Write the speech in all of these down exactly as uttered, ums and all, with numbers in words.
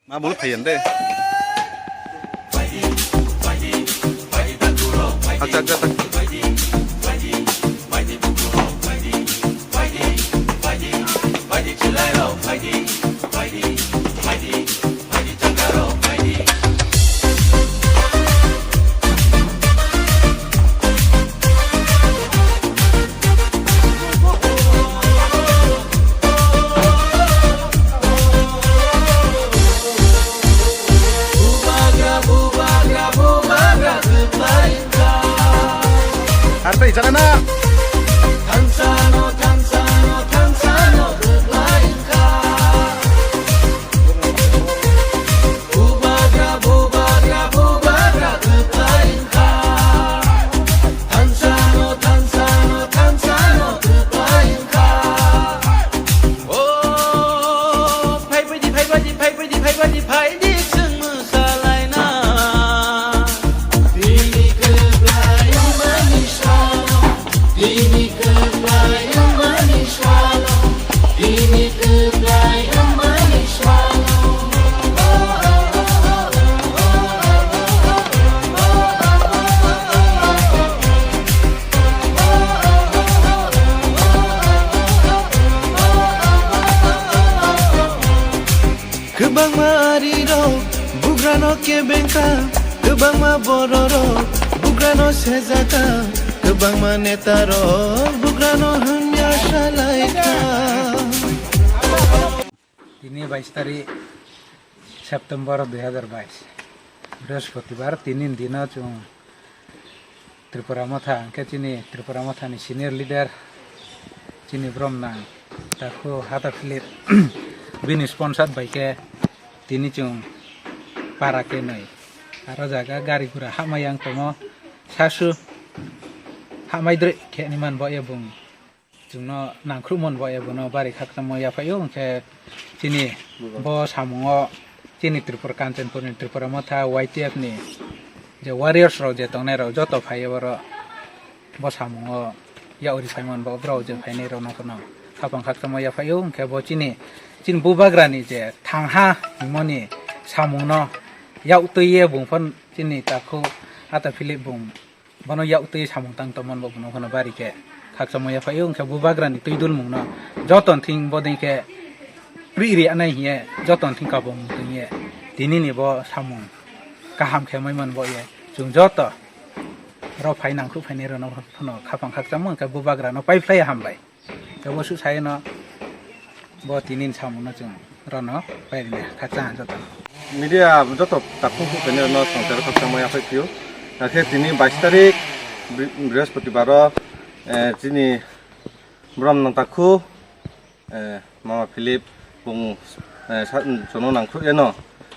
Ma bolo phaiyan de. Acha, acha, acha. Arta ichala na. O, phai baidi, phai baidi, phai baidi, phai baidi, phai di, chwng mwsalaina. Bini kwplai wngmani salo, bini kwplai wngmani salo, bini kwplai wngmani salo. Kwbangma arirok bugrano kebengkha, kwbangma bororok bugrano sejaka, kwbangma netarok bugrano hwnwi asalaikha. Tini bais tarik September dui hazar bais, Brihospotibaro, tini ni dino chwng Tripura Motha, hwnkhe chini Tripura Mothani senior leader, chini Bromnang Takhu Hata Philip, bini sponsor bai khe tini chwng para kenwi. Aro jaga gari gura hamai yang tongo, sasu hamai drwi khe ni man bo ya bung. Chwngno nangkhrukmani bo ebono bari khakchangma yaphaio, hwnkhe chini bo samungo chini Tripura Kanchanpurni Tripura Motha Y T F ni je warriors rok je tongnai rok joto phaiyo oro bo samungo yauri phaimani bo borok je phainai rokno phano khapang khakchangma yaphaio, hwnkhe bo chini, chini bubagrani je thangha himoni samungno yak twiye bung phan chini Takhu Hata Philip bung. Bono yak twi samung tang tongmani bo bono phano bari khe khakchangma yaphaio, hwnkhe bubagrani twi dulmungno joto thing bodei khe pri ri anai hiye joto thing kabung tongye tinini bo samung kaham khe maimani bo ye chwng joto ro phai nangkhruk phainai rokno phano khapang khakchangma hwnkhe bubagrano paiphlai hambai. Tei bo susaino bo tini ni samungno chwng rwno pairina khakchang joto. Media joto takhuk hukainwi rwno swngcharo khakchangma yaphai phio. Hakhe tini bais tarik Bri-, Brihospotibaro, eh, chini Bromnang Takhu, eh, Mama Philip bung, eh, sa-, chwngno nangkhruk yano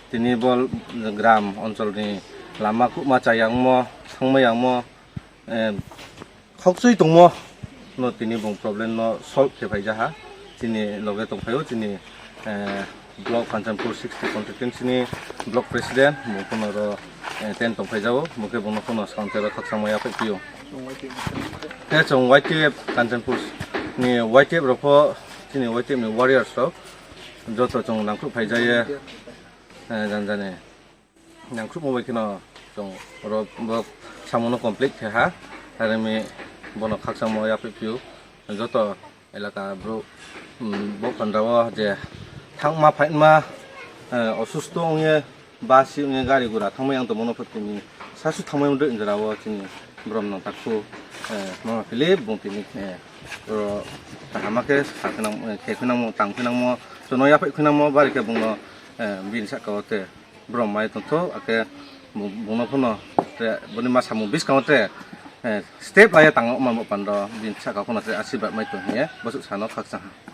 tini bo gram oncholni lama kubma chayangmo, thangma yangmo, eh, khokchwi tongmo no tini bung problem no solve khe phaijaha. Chini loge tongphaio chini, eh, block Kanchanpur sixty constituency ni block president bung phano ro, eh, ten tongphaijao, bung khe bungno phano swngcharo khakchangma yaphai phio. He chwng Y T F Kanchanpur ni Y T F rok pho chini Y T F ni warriors rok joto chwng nangkhruk phaijaye, eh, janjani. Nangkhrukma bai kheno chwng oro bo samungo complete khe ha, aremi bono khakchangma yapri phio. Joto elaka bro, um, bo phandrao je thangma phaima, eh, osusto wngye, basi wngye, gari gura thangma yang tongmano phatini sasu thangma wngdoi jora o chini Bromnang Takhu, eh, Mama Philip bung tini, eh, oro kaham khe sa khenang, eh, khe khenangmo, tang khenangmo, chwngno yaphai khenangmo, bari khe bungno, eh, bini saka o te. Borok mai tongthok, akhe bo-, bongno phano tre, boni ma samung bwskango tre, eh, step laiya tangma pando, bini saka phano tre asirwad mai tong hiye, bwswk sano khakchang ha.